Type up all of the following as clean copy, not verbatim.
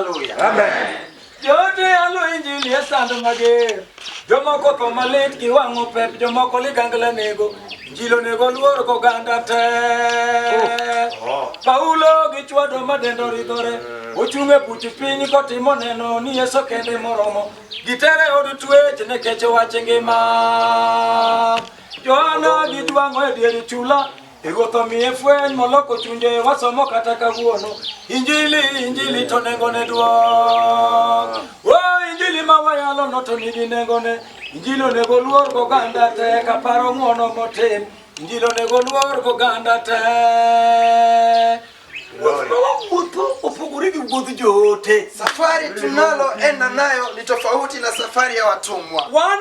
Haleluya. Amen. Joote yalo injili e sand mager. Jomoko tho malit gi wang'o pep, jomoko ligangla nego. Injili onego luor goganda te. Oh. Paulo gi chwado madendo ridhore. Ochung' e buch piny kotimo neno ni Yesu kende moromo. Gitere e od twech nikech wach ngima. Johana gi jwang'o e dier chula. E Ruoth omiye fweny moloko chunje wasomo kata kawuono. Injili, injili to nengone duong'. O injili ma wayalo no to nigi nengone. Injili onego luor goganda te kaparo ng'wono motim. Injili onego luor goganda te. Wuoth ma wawuotho opogore gi wuodh joote. Safari tunalo enda nayo ni tofauti na safari ya watumwa. Wan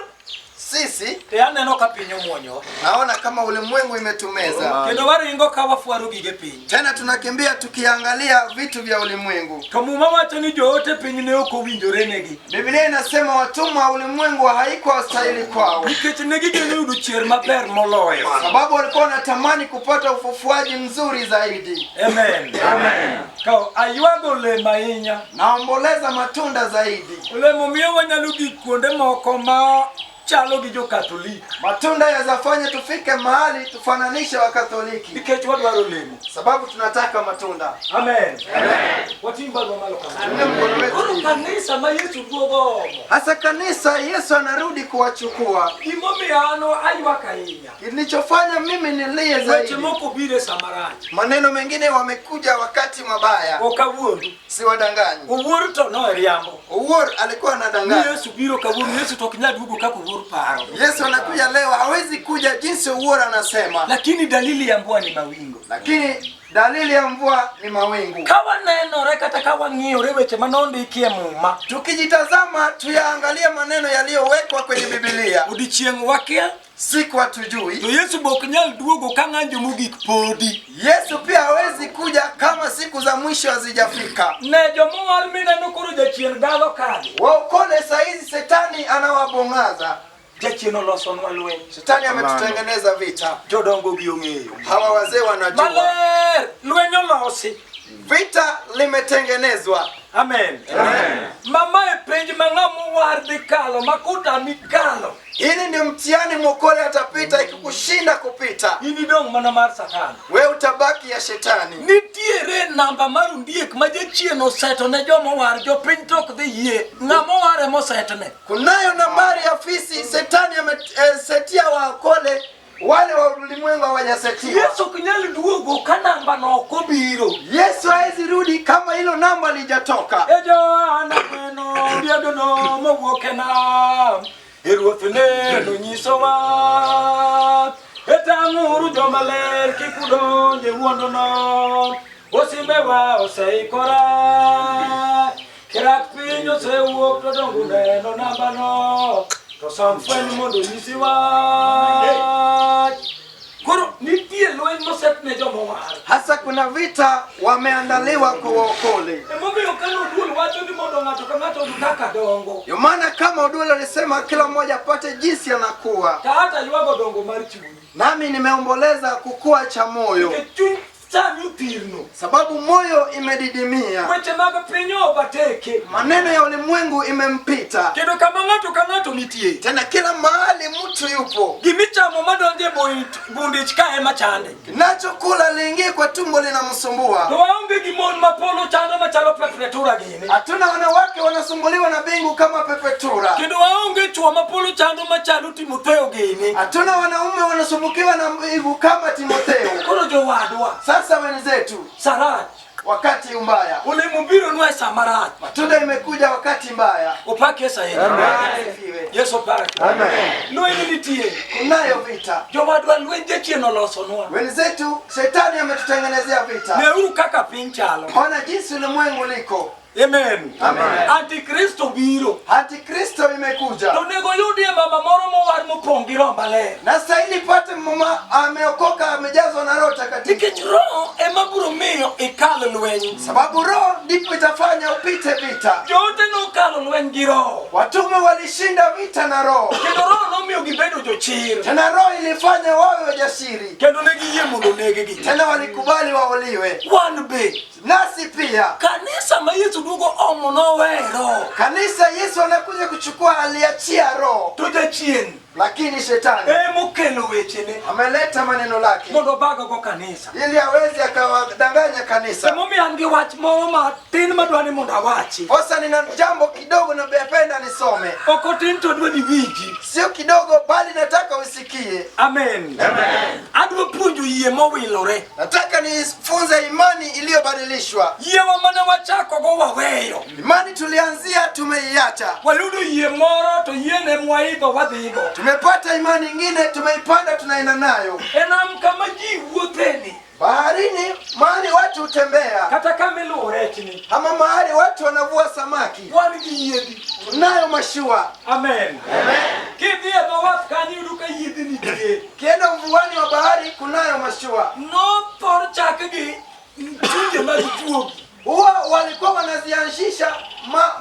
Sisi te aneno ka piny omwonyowa. naona kama ulimwengu imetumeza. Kendo waringo ka wafwaro gige piny. Tena tunakimbia tukiangalia vitu vya ulimwengu. To Muma wacho ni joote piny ne ok owinjore negi. Biblia inasema watumwa wa ulimwengu haikuwa stahili kwao, Nikech ne gigeno yudo chier maber moloyo. sababu walikuwa wanatamani kupata ufufuaji mzuri zaidi. Amen. Amen. Ka aywago olemo ahinya. Naomboleza matunda zaidi. Olemo miyo wanyalo gik kuonde moko ma chalo gi jo-Katholik. Matunda yazafanya tufike mahali tufananishe Wakatholiki, Nikech wadwaro olemo. sababu tunataka matunda. Amen. Wating' badwa malo kama. Tumie mkono wetu. Koro kanisa ma Yesu duogo omo. Hasa kanisa Yesu anarudi kuwachukua. Gimomiyo an aywak ahinya. Kilichofanya mimi nilie Weche zaidi, moko biro e sama rach. maneno mengine wamekuja wakati mabaya, Ok awuondu. siwadanganyi. Owuor to noriambo. Owuor alikuwa Ni anadanganya. Yesu biro kawuono, Yesu to ok nyal duogo kaka Owuor paro. Yesu anakuja leo, hawezi kuja jinsi Owuor anasema, Lakini dalili ya mvua ni mawingu. lakini dalili ya mvua ni mawingu. Ka wanenore kata ka wang'iyore weche mane ondiki e Muma, Tukijitazama tuyaangalie maneno yaliyowekwa kwenye Biblia, odiechieng' wakia siku hatujui. to Yesu be ok nyal duogo ka ng'anjo mogik podi. Yesu pia hawezi kuja kama siku za mwisho hazijafika. Ne jomowar mineno koro jachien galo kagi. Waokole saizi, setani anawabong'aza. Jachien olosonwa lweny. Shetani ametutengeneza vita. Jodongo gi ong'eyo. Hawa wazee wanajua Maler, lweny olosi. vita limetengenezwa. Amen. Amen. Mama e penj ma ng'ama owar dhi kalo, ma kotami kalo. Hili ndio mtihani mwokole atapita, ikikushinda kupita, In idong' mana mar Satan. we utabaki ya shetani. Nitiere namba mar ondiek ma jachien oseto ne joma owar, jopiny to ok dhi yie. Ng'ama owar ema osetne. Kunayo nambari ya fisi, shetani amesetia waokole, wale wa ulimwengu hawajasetiwa. Yesu ok nyal duogo ka namba no ok obiro. Yesu hawezi rudi kama hilo namba lijatoka. E Johana neno riedono mowuok e nam, e Ruoth neno nyisowa. E tang'uru joma ler kik udonj e wuondono, osimbewa oseikore. Kirak piny osewuok to dongo neno nambano, to som fweny mondo onyisi wach. Koro nitie lweny moset ne joma owar. Hasa kuna vita wameandaliwa kwa waokole. Emomiyo kane Oduol wacho ni mondo ng'ato ka ng'ato oyud kaka dongo. Ndio maana kama Oduol alisema kila mmoja apate jinsi anakuwa, To hata ywago dongo mar chuny. nami nimeomboleza kukua cha moyo, Nikech chuny sani othirno. sababu moyo imedidimia, Weche mag piny overtake. maneno ya ulimwengu imempita. Kendo kama ng'ato ka ng'ato nitie. Tena kila mahali mtu yupo, Gimichamo madonjo e bundich ka ema chande. kinachokula liingie kwa tumbo linamsumbua. To waonge gi mon ma polo chando machalo pepretura gini. Hatuna wanawake wanasumbuliwa na bingu kama pepetura. Kendo waonge chwo ma polo chando machalo Timotheo gini. Hatuna wanaume wanasumbukiwa na mbingu kama Timotheo. Koro jowadwa, Sasa wenzetu, sarach, wakati mbaya, olemo bironwa e sa marach. matunda imekuja wakati mbaya. Opak Yesu ahinya. Asifiwe. Yesu opak. Lweny nitie. Kunayo vita Jowadwa lweny jachien olosonwa. wenzetu, shetani ametutengenezea vita. Neuru kaka piny chalo. Ona jinsi ulimwengu liko. Amen. Amen. Antikristo biro. Antikristo imekuja To onego yudie mama moro mowar mopong' gi Roho Maler. na stahili pate mama ameokoka amejazwa na Roho Takatifu, Nikech Roho ema biro miyo ikal lweny. sababu Roho ndipo itafanya upite vita. Joote nokalo lweny gi roho. Watume walishinda vita na roho. Kendo roho nomiyo gibedo jochir. Tena roho ilifanya wawe wajasiri. Kendo ne giyie mondo oneggi. Tena walikubali wauliwe. Wan be Nasi pia kanisa ma Yesu duogo omo nowe roho. Kanisa Yesu anakuja kuchukua, aliachia roho, To jachien lakini shetani emokelo wechene ameleta maneno lake mondo obaggo kanisa. ili aweze akawadanganya kanisa. Emomiyo an gi wach moro matin madwa ni mondo awachi. Sasa nina jambo kidogo napenda nisome, Ok otin to adwa ni winji. sio kidogo, bali nataka usikie. Amen. Adwa puonjo yie mowilore. Nataka nifunze imani iliyobadilishwa. Yiewa mane wachakogo waweyo. Imani tulianzia tumeiacha, Wayudo yie moro to yiene mwaidho wadhigo. tumepata imani ingine, tumeipanda, tunaenda nayo E nam kama ji wuotheni, baharini, mahali watu hutembea kata kama iluwo rechni, ama mahali watu wanavua samaki, wan gi yiedhi. tunayo mashua. Amen. Kidhi e dho wath kanyo iyudo ka yiedhi nitie. Kienda mvuani wa bahari kunayo mashua. Nothor chakgi chunje mag juogi, Huwa walikuwa wanazianzisha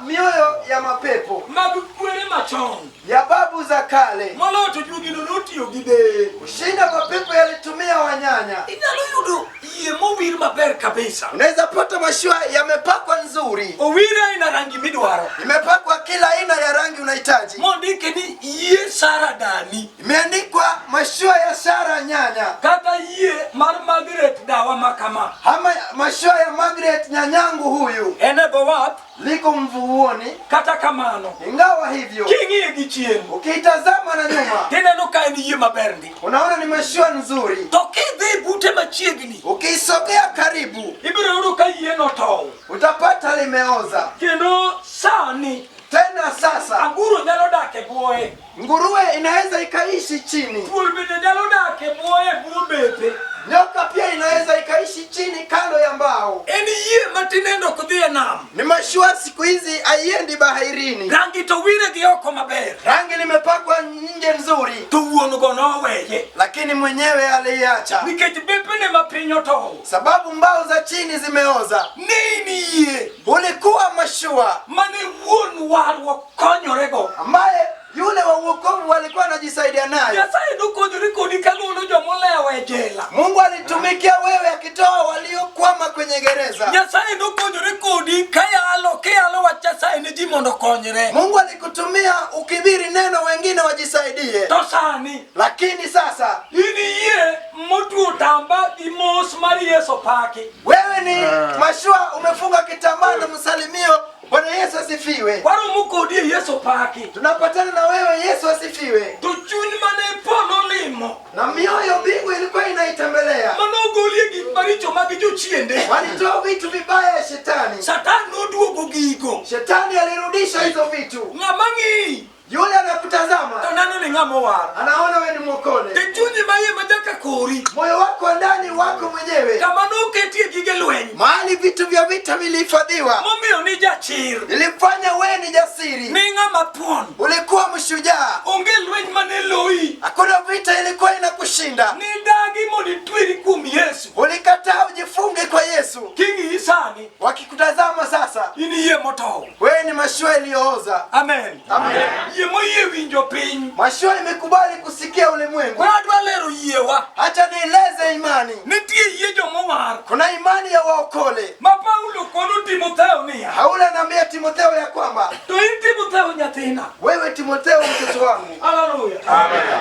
mioyo ya mapepo mag kwere machon. ya babu za kale. Moloyo to juogino notiyo gi deye. Kushinda mapepo yalitumia wanyanya. Inyalo yudo yie mowir maber kabisa. Unaweza pata mashua yamepakwa nzuri, Owir aina rangi midwaro. imepakwa kila aina ya rangi unahitaji, Mondike ni yie Sara dani. imeandikwa mashua ya Sara nyanya Kata yie mar Margaret dawa ma kama. ama mashua ya Margaret nyanyangu huyu, En e dho wath liko mvuoni. kata kamano. Ingawa hivyo, King'iye gi chien ukiitazama na nyuma tineno ka en yie maber ndi. unaona ni mashua nzuri. To kidhi bute machiegni Ukiisogea karibu ibiro yudo ka yie notow. utapata limeoza. Kendo sani Tena sasa anguro nyalo dak e bwoye. nguruwe inaweza ikaishi chini, Thuol bende nyalo dak e bwoye e bwo bepe. nyoka pia inaweza ikaishi chini kando ya mbao. En yie ma tinende ok dhi e nam. Ni mashua siku hizi haiendi baharini, Rangi to wire gi oko maber. rangi limepakwa nje nzuri, To wuon go noweye. lakini mwenyewe aliiacha Nikech bepene ma piny otow. sababu mbao za chini zimeoza. Ne in yie Ulikuwa mashua mane wuon warruok konyorego. ambaye yule wa uokovu walikuwa anajisaidia nayo. Nyasaye nokonyore kodi kagolo jomolewo e jela. Mungu alitumikia wewe akitoa waliokwama kwenye gereza. Nyasaye nokonyore kodi kayalo kiyalo wach Nyasaye ne ji mondo okonyre. Mungu alikutumia ukibiri neno wengine wajisaidie, To sani lakini sasa in yie motuo tamba gi mos mar Yesu paki. wewe ni mashua, umefunga kitambaa na msalimio. Bwana Yesu asifiwe. Waromo kodi e Yesu paki. Tunapatana na wewe, Yesu asifiwe. To chuny mane polo limo Na mioyo mbingu ilikuwa inaitembelea, manogolie gik maricho mag jochiende. walitoa vitu vibaya ya shetani. Satan noduogo gigo. Shetani alirudisha hizo vitu. Ng'ama ng'iyi Yule anakutazama to neno ni ng'ama owar. anaona wewe ni mwokole, To chunyi maiye ma nyaka kori moyo wako wa ndani wako mwenyewe, kama noketie gige lweny mahali vitu vya vita vilihifadhiwa, momiyo ni jachir ilifanya wewe ni jasiri, ni ng'ama thuon ulikuwa mshujaa. onge lweny mane loyi Hakuna vita ilikuwa inakushinda. nidagi mondo itweri kuom Yesu Ulikataa ujifunge kwa Yesu. king'iyi sani Wakikutazama sasa, in yie motow wewe ni mashua iliyooza. amen Amen. yie moyie winjo piny Mashua imekubali kusikia ulimwengu. koro adwa lero yiewa Acha nieleze imani. nitie yie jomowar Kuna imani ya waokole. ma Paulo kono Timotheo niya Paulo anaambia Timotheo ya kwamba to in Timotheo nyathina wewe Timotheo, mtoto wangu, haleluya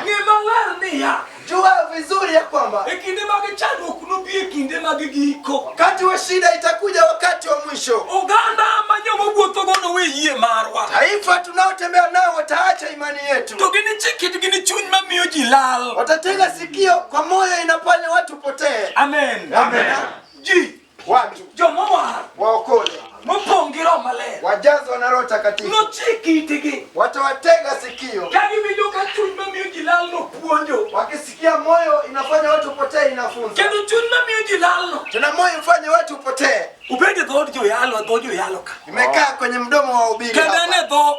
ng'e maler niya jua vizuri ya kwamba e kinde mag chandruok nobi e kinde mag giko wakati wa shida itakuja, wakati wa mwisho. oganda ma joma wuothogo nowe yie marwa Taifa tunaotembea nao wataacha imani yetu, to ginichik itgi ni chuny mamiyo ji lal watatega sikio kwa moyo inafanya watu potee. amen Amen. ji Watu jomowar waokole mopong' gi Roho Maler wajazwa na Roho Takatifu nochik itgi watawatega sikio, ka giwinjo ka chuny mamiyo ji lal no puonjo wakisikia moyo inafanya watu potee, inafunza kendo chuny mamiyo ji lal no tena moyo mfanye watu potee. ubed e dhood joyalo e dho joyalo ka Imekaa kwenye mdomo wa ubiri kendo en hapa. e dho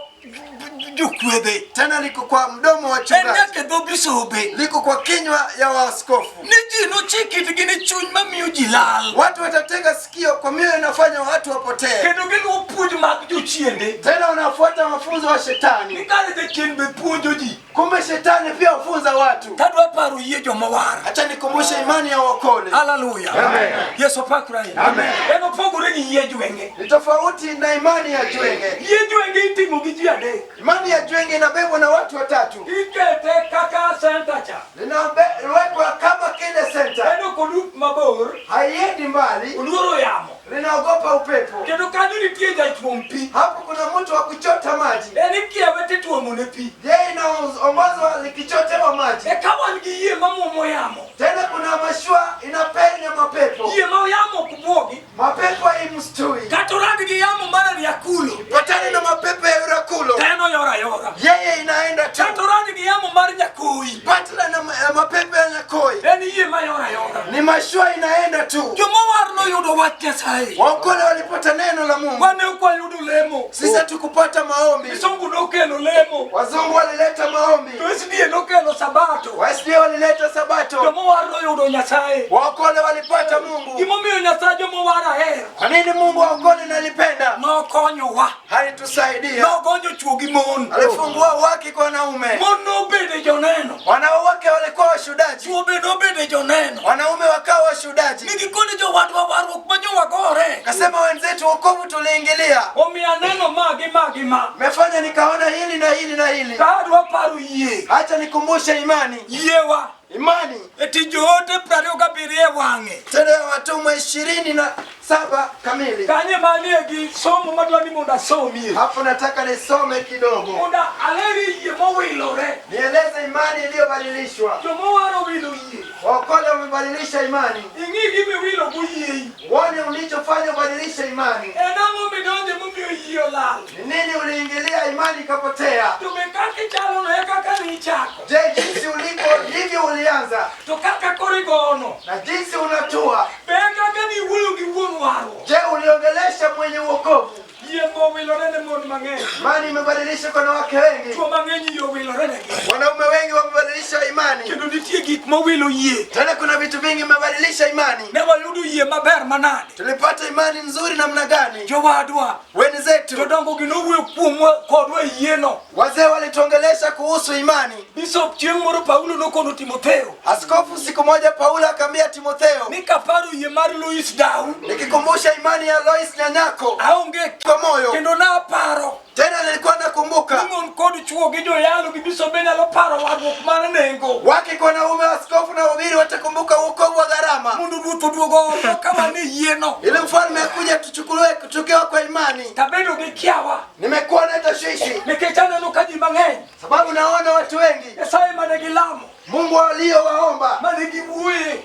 jokwedhe. Tena liko kwa mdomo wa En wachungaji, nyaka e dho bisobe. liko kwa kinywa ya waaskofu. Ni ji nochik itgi ni chuny mamiyo ji lal. Watu watatenga sikio kwa mioyo inafanya watu wapotee. Kendo giluwo puonj mag jochiende. Tena wanafuata mafunzo wa Ni shetani. kare jachien be puonjo ji. Kumbe shetani pia hufunza watu. Tadwa paro yie joma war. Acha nikumbushe imani ya uokole. Haleluya. Yesu opakre ahinya. Amen. En opogore gi yie jwenge. Ni tofauti na imani ya jwenge. Yie jwenge itimo gi ji adek. Imani ya jwenge inabebwa na watu watatu, Ikete kaka senta cha. linawekwa kama kile senta, En ok olup mabor, haiendi mbali, oluoro yamo. linaogopa upepo. Kendo kanyo nitie jachwom pi. Hapo kuna mtu wa kuchota maji, En ikiewe tituomone pi. yeye inaongozwa likichotewa maji. Eka wan gi yie mamuomo yamo. Tena kuna mashua inapenya mapepo, Yie ma yamo ok buogi. mapepo haimstui. Kata orad gi yamo mar ariakulo. Patane na mapepo ya urakulo, To en oyora ayora. yeye inaenda tu. Kata orad gi yamo mar nyakoi. Patana na mapepo ya nyakoi, En yie mayora ayora. ni mashua inaenda tu. Jomowar noyudo wach Nyasaye. Waokole walipata neno la Mungu, Wane ok wayudo lemo. sisi hatukupata maombi. Misungu nokelo lemo. Wazungu walileta maombi, To SDA nokelo sabato. wa-SDA walileta sabato, Jomowar noyudo Nyasaye. waokole walipata Mungu. Gimomiyo Nyasaye jomowar ahero. Kwa nini Mungu waokole nalipenda? Nokonyowa. Alitusaidia, Nogonyo chwo gi mon. alifungua wake kwa wanaume. Mon nobede joneno. Wanawake walikuwa washuhudaji, Chwo be nobede joneno. wanaume wakawa washuhudaji. Ni gikone jowadwa warruok ma jowagore. Kasema wenzetu, wokovu tuliingilia, Omiyo aneno ma gi ma gi ma. mefanya nikaona hili na hili na hili. Ka adwa paro yie. Acha nikumbushe imani, Yiewa. imani E tij joote 27 e wang'e. tendo ya watumwa 27 kamili. Kanye manie gi somo madwa ni mondo asomie. Hapo nataka nisome kidogo, Mondo aleri yie mowilore. nieleze imani iliyobadilishwa. Jomowar owilo yie. Waokole wamebadilisha imani. Ing'i gimiwilo go yiei. Uone ulichofanya ubadilishe imani. En ang'o midonje momiyo yie olal? Ni nini uliingilia imani ikapotea? To be kaka ichalono e kaka nichako. Je, jinsi uliko ndivyo ulianza To kaka koro igono. na jinsi unatua? Be e kaka niwuoyo gi wuon warruok. Je, uliongelesha mwenye uokovu? Yie mowilore ne mon mang'eny. Imani imebadilisha kwa wanawake wengi, Chwo mang'eny yie owilore negi. wanaume wengi wamebadilisha imani. Kendo nitie gik mowilo yie. Tena kuna vitu vingi vimebadilisha imani. Ne wayudo yie maber manade. Tulipata imani nzuri namna gani? Jowadwa, Wenzetu jodongo gi nowuoyo kuomwa kodwa e yieno. wazee walituongelesha kuhusu imani. Bishop chieng' moro Paulo nokono Timotheo Askofu siku moja Paulo akaambia Timotheo, ni kaparo yie mar Lois Dau nikikumbusha imani ya Lois nyanyako aonge kwa moyo. kendo naparo Tena nilikuwa ni nakumbuka mon kod chwo gi joyalo gi bisobe nyalo paro warruok mar nengo wake kwa wanaume, askofu na wahubiri watakumbuka wokovu wa gharama, mondo ruoth oduog oko ka wan e yieno. ili mfalme akuja tuchukuliwe tukiwa kwa imani. Tabedo gi kiawa Nimekuwa na tashwishi nikech aneno ka ji mang'eny sababu naona watu wengi Nyasaye mane gilamo Mungu waliowaomba mane giwuoye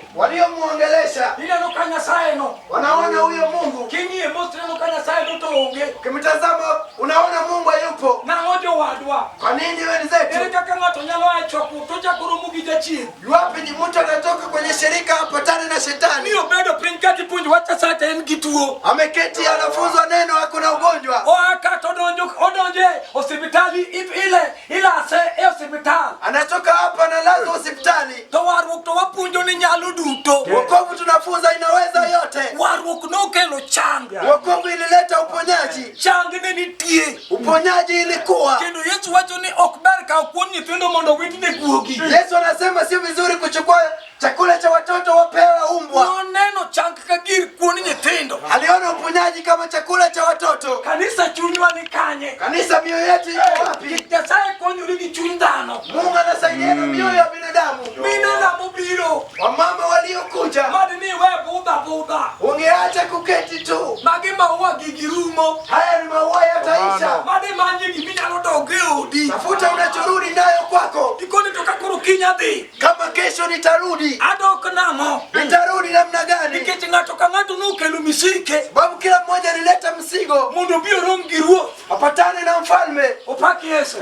waliomwongelesha ineno ka Nyasaye no wanaona huyo Mungu. king'iye mos tineno ka Nyasaye no to onge. Ukimtazama unaona Mungu hayupo. Nang'o jowadwa? Kwa nini Ere wenzetu? kaka ng'ato nyalo a e chokruok to chako romo gi jachien? Wapi ni mtu anatoka kwenye shirika apatane na shetani? Ni obedo piny ka tipuonjo wach Nyasaye to en gi tuo. Ameketi anafunzwa neno, hakuna ugonjwa, Oa ka to odonjo odonje osiptal ile ilase e osiptal. anatoka hapa analazwa hospitali. To warruok to wapuonjo ni nyalo duto. Wokovu tunafunza inaweza yote. Warruok nokelo chang. Wokovu ilileta uponyaji, Chang ne nitie. uponyaji ilikuwa. Kendo Yesu wacho ni ok ber kawo kuon nyithindo mondo wit ne guogi. Yesu anasema sio vizuri kuchukua chakula cha watoto wapewe umbwa. Noneno chang ka gir kuon nyithindo. Aliona uponyaji kama chakula cha watoto. Kanisa chunywa ni kanye? Kanisa, mioyo yetu iko wapi? Nyasaye konyore gi chuny dhano. Mungu anasaidia na mioyo ya binadamu. Minena mobiro. Wamama waliokuja, Mad ni we budha budha. ungeacha kuketi tu. Magi maua gigi rumo. Haya ni maua yataisha. Madi manye giminyalo dok e odi. Tafuta unachorudi nayo kwako. Gikone to ka koro kiny adhi. Kama kesho nitarudi, Adok nang'o? nitarudi namna gani? Nikech ng'ato ka ng'ato nokelo misike Sababu kila mmoja alileta mzigo mondo obi orom gi ruoth. apatane na mfalme. Opak Yesu.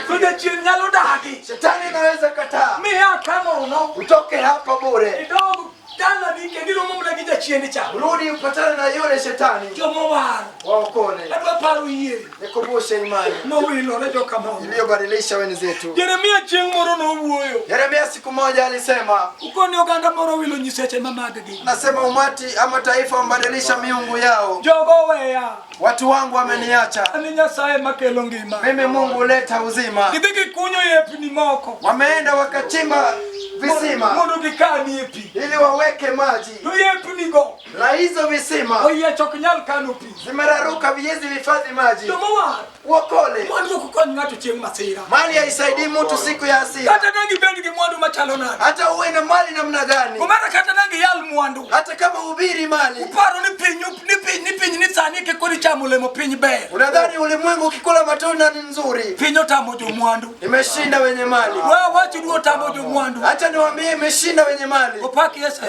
To jachien nyalo dagi. Shetani anaweza kataa, Miya ka nono. utoke hapa bure, Idog Dalani kendo iromo mana gi jachien cha. Rudi upatane na yule shetani. Jomowar. Waokole. Adwa paro yie. Nikumbushe imani. Mowilore jokamano. Iliyobadilisha wenzetu. Jeremia chieng' moro nowuoyo. Yeremia siku moja alisema, Ukoni oganda moro wilo nyiseche ma mag-gi. nasema umati ama taifa wambadilisha miungu yao. Jogo weya. Watu wangu wameniacha. An Nyasaye makelo ngima. Mimi Mungu huleta uzima. Gidhi gikunyo yepni moko. Wameenda wakachimba visima Mondo gikanie pi. ili waweke maji, To yepnigo na hizo visima oyiech ok nyal kano pi. zimeraruka, viwezi vihifadhi maji. Jomowar. Uokole. Mwandu ok kony ng'ato chieng' masira. Mali haisaidii mtu siku ya hasira, Kata ne gibed gi mwandu machalo nade. hata uwe na mali namna gani, Omera kata ne giyal mwandu. hata kama uhubiri mali. Uparo ni piny ni piny ni piny ni sani eke koro ichamo olemo piny ber. Unadhani ulimwengu ukikula matunda ni nzuri? Piny otamo jomwandu. Imeshinda wenye mali. We awachonu otamo jomwandu. Acha niwaambie, imeshinda wenye mali. Opak Yesu.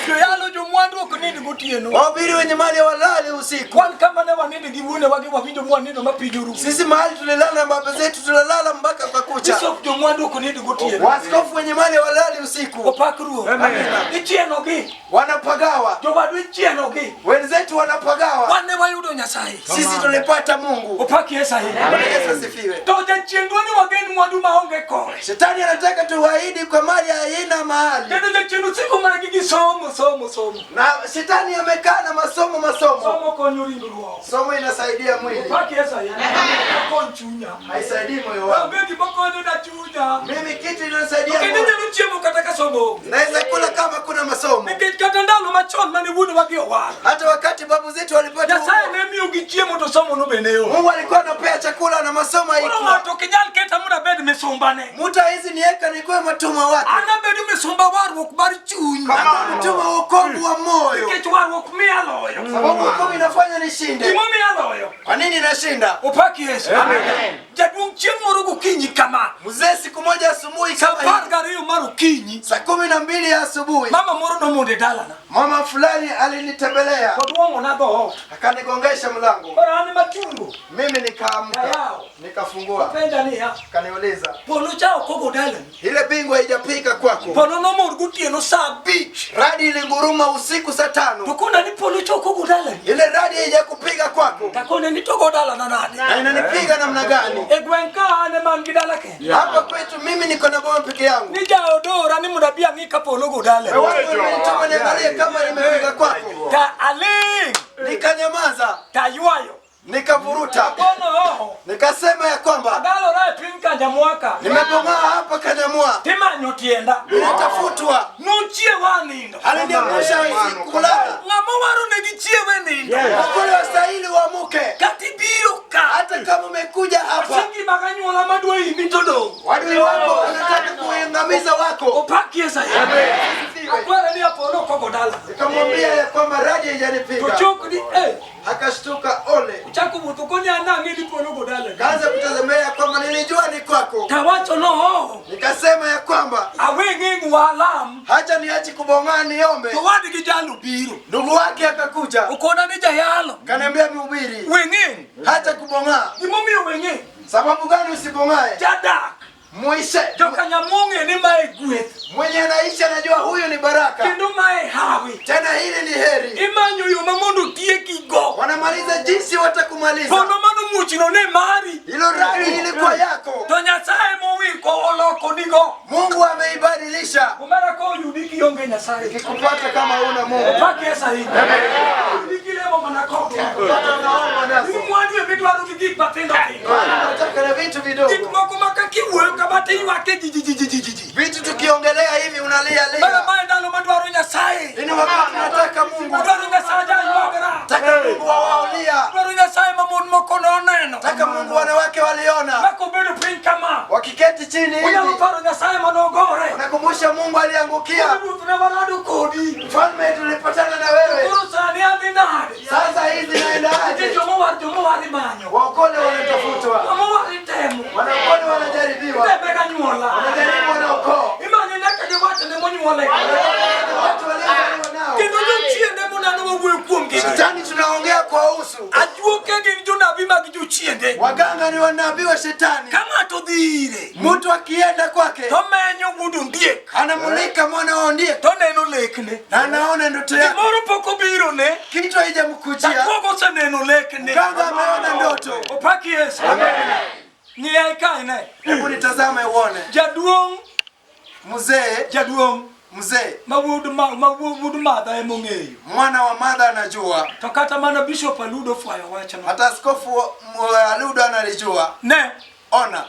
Joyalo jomwandu ok nind gotieno. Wahubiri wenye mali hawalali usiku. Wan kama ne wanindo gi wuonewa gi wawinjo mwanindo ma piny orumo. Sisi mahali tulilala na baba zetu tulalala mpaka kwa kucha. Bishop jomwandu ok nind gotieno. Waaskofu wenye mali hawalali usiku, Opak Ruoth. Ichienogi. wanapagawa. Jowadu ichienogi. Wenzetu wanapagawa, Wan ne wayudo Nyasaye. sisi tulipata Mungu. Opak Yesu ahinya. Bwana Yesu asifiwe. To jachien dwa ni wagen mwandu maonge kore. Shetani anataka tuahidi kwa mali haina mahali, Kendo jachien osiko mana gi gisomo somo somo. na shetani amekaa na masomo masomo. Somo konyo ringruok. Somo inasaidia mwili, Opak Yesu ahinya. Okony chunya. haisaidii moyo wangu. Onge gima konyo na chunya. Mimi kitu inasaidia Kendo moyo, inyalo chiemo kata ka somo onge. naweza kula kama kuna masomo. Nikech kata ndalo machon mane wuonewa gi owar. Hata wakati babu zetu walipata Nyasaye ne miyogi chiemo to somo no bende onge. Mungu alikuwa anapea chakula na masomo Koro haikuwa. ng'ato ok nyal keta mondo abed misumbane. Mtu hawezi niweka nikuwe mtumwa wake. An abedo misumba warruok mar chuny. Kama mtumwa wa wokovu wa moyo. Nikech warruok miya loyo. Sababu wokovu inafanya nishinde. Gimomiyo aloyo. Kwa nini nashinda? Opak Yesu. Jaduong' chieng' moro gokinyi kama. Mzee siku moja asubuhi Sa kama apar hii, gariyo mar okinyi. saa 12 ya asubuhi, Mama moro nomondo e dalana. mama fulani alinitembelea To duong'ona dhoot. akanigongesha mlango. Koro an ema chungo. Mimi nikaamka, Kayawo. nikafungua, Penja niya. akaniuliza Polo cha ok ogo dalani. ile bingu haijapiga kwako? Polo nomor gotieno sa 5. Radi ilinguruma usiku saa To 5, kona ni polo cha ok ogo dalani. ile radi haijakupiga kwako Takone ni to go dalana nade. na inanipiga namna gani? E gweng' ka an ema an gi dala kende. Hapa kwetu mimi niko na boma peke yangu. Ni jaodora ni mondo abi ang'i ka polo go dalani. Watu wamenituma niangalie kama nimepiga kwako. Ta aling' Nikanyamaza, taywayo. nikavuruta, Kono oho. nikasema ya kwamba Agalora e piny Kanyamwaka. nimebong'aa hapa Kanyamwa, Timanyo tienda. ninatafutwa. Nochiewa nindo. Aliniamsha usiku kulala. Ng'ama waro negi chiewe nindo. Wakule wastahili uamuke, Kata ibiro ka. hata kama umekuja hapa. Asengi mag anyuola madwa imi to dong'. Wadui wako wanataka kuangamiza wako. Opak Yesu. Akwara ni apolo ok ogo dala. Nikamwambia ya kwamba radi To haijanipiga. chok ni eh. Akashtuka ole, Ochako wuotho koni an ang'e ni polo go dala. kaanza kutazamia ya kwamba nilijua ni kwako. Tawacho no oho. Nikasema ya kwamba Awe ng'eng walam. hacha niache kubong'aa niombe. To wadgi jalo biro. Ndugu wake akakuja Okona ni jayalo. kaniambia, mhubiri, We ng'eng. hacha kubong'aa. Gimomiyo we ng'eng. Sababu gani usibong'ae? Jadak. Mwishe Jokanyamwa ong'e ni mae gweth. mwenye anaishi anajua huyu ni baraka, Kendo mae hawi. tena hili ni heri. Imanyo yo ma mondo tiekigo. Wanamaliza jinsi watakumaliza. Polo mano muochno ne mari. Hilo radi ilikuwa yako, To Nyasaye mowiko oloko nigo. Mungu ameibadilisha. Omera ka oyudi kionge Nyasaye. Ikikupata kama una Mungu, Opak Yesu ahinya. Oyudi kilemo mana kodwa. hata unaomba nazo, In mwandu emidwaro gi gik matindo tindo. unataka na vitu Gik vidogo, moko ma ka kiwuoyo kama to ywak e ji ji ji ji ji ji. vitu tukiongelea hivi unalia Mana lia. mae ndalo madwaro Nyasaye. Ini wakati nataka Mungu, Adwaro Nyasaye jaywagra. nataka Mungu wawaolia, Adwaro Nyasaye ma mon moko noneno. nataka Mungu wanawake waliona Maka obedo piny kama. wakiketi chini Onyalo hivi, paro Nyasaye manogore. nakumbusha Mungu aliangukia Ruoth ne warado kodi. mfalme, tulipatana na wewe. Koro sani adhi nade? Sasa hizi naenda Nitie aje? jomowar jomowar imanyo. Waokole wanatafutwa, Jomowar itemo. wanaokole wanajaribiwa, Itembe ganyuola. wanajaribu wanaokoo, Imanyo nyaka giwach ne monyuole. watu waliozaliwa nao. Kendo jochiende monano wawuoyo kuomgi. Shetani tunaongea kwa usu, Ajuoke gin jonabi mag jochien. jochiende. Waganga ni wanabii wa shetani. Ka ng'ato dhi ire, Mtu akienda kwake to menyo wuod ondiek, anamulika mwana wa ondiek to neno lekne. na anaona ndoto yake. Gimoro pok obirone, Kitu haijamkujia. jakuogo oseneno lekne. Mganga ameona ndoto. Opak Yesu. Ng'iya ikae ne. Hebu nitazame uone. Jaduong', Mzee, jaduong' mzee, ma wuod ma ma wuod madha ema ong'eyo. mwana wa madha anajua, To kata mana Bishop Aludo fwayo wachno. hata askofu Aludo analijua. Ne, Ona,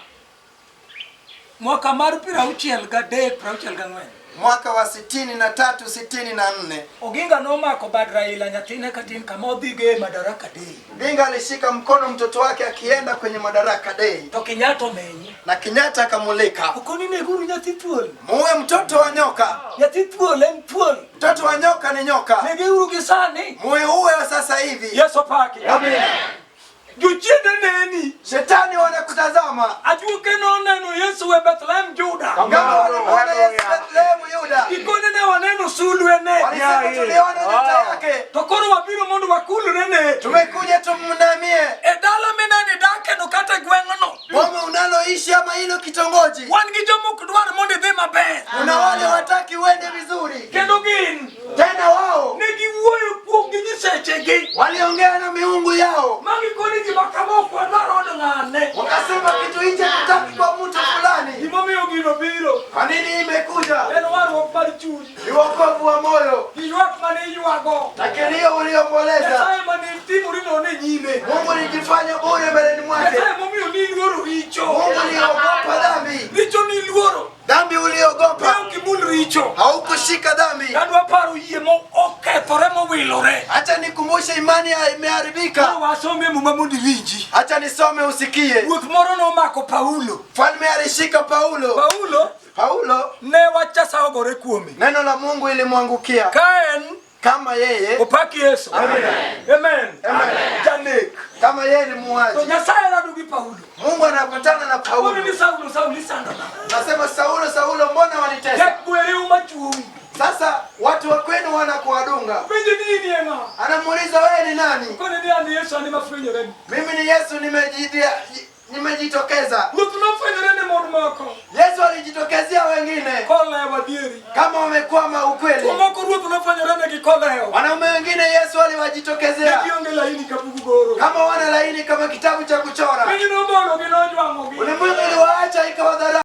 mwaka mar 63 64 mwaka wa 63 64 Oginga nomako bad Raila nyathine katin kama odhigo e Madaraka Day. Odinga alishika mkono mtoto wake akienda kwenye Madaraka Day To Kenyatta omenye. na Kenyatta akamulika. Okoni neguru nyathi thuol. Muue mtoto wa nyoka. Nyathi thuol en thuol. Mtoto wa nyoka ni nyoka. Negeuru gi sani. Muue uwe wa sasa hivi. Yesu opaki. Amina. Jochiende neni. Shetani wanakutazama Ajuoke noneno Yesu e Bethlehem Juda. kama walimuona Yesu Bethlehemu Yuda, Gikone ne waneno sulwe ne. walisema tuliona nyota yake, To koro wabiro mondo wakulre ne. tumekuja tumnamie. E dala minene dakeno kata e gweng'no. Boma unaloishi ama hilo kitongoji, Wan gi joma ok dwar mondo idhi maber. kuna wale wataki uende vizuri, Kendo gin tena wao ne giwuoyo kuom gi nyisechegi. waliongea na miungu yao, Ma gikone gima kama ok wadwar od ng'ane. wakasema kitu hichi hatutaki kwa mtu fulani. Gimomiyo gino biro Kwa nini imekuja? en warruok mar chuny. Ni wokovu wa moyo Gi ywak mane iywago. na kilio uliomboleza. Nyasaye mane itimorino ne nyime. Mungu alijifanya bure mbeleni mwake. Nyasaye momiyo niluoro richo. Mungu aliogopa dhambi, Richo niluoro. dhambi Ne uliogopa, ok imul richo. haukushika dhambi. Kadwa paro yie mo okethore mowilore. Acha nikumbushe, imani ya Koro imeharibika. wasome muma mondo iwinji. Acha nisome usikie. Ruoth moro nomako Paulo. Mfalme alishika Paulo. Paulo Paulo, ne wach Nyasaye ogore kuome. neno la Mungu ilimwangukia Ka en kama yeye, opak Yesu. Amen. Amen. Amen. Janek. Kama yeye ni To muuaji. Nyasaye rado gi Paulo. Mungu anapatana na Koro Paulo, ni Saulo, Saulo isando nang'o? nasema Saulo, Saulo, mbona wanitesa? Tek bweriu machuowi. Sasa watu wa kwenu wanakuwadunga. Penjo ni in e ng'a? Anamuuliza wewe ni nani? Kone ni an Yesu an ema afwenyoreni. Mimi ni Yesu, nimejitokeza. Ruoth nofwenyore ne mon moko Yesu alijitokezea wengine kolewo adieri. kama wamekwama ukweli. Chwo moko Ruoth nofwenyore negi kolewo. Wanaume wengine Yesu Ne aliwajitokezea gionge laini ka bug goro. kama wana laini kama kitabu cha kuchora.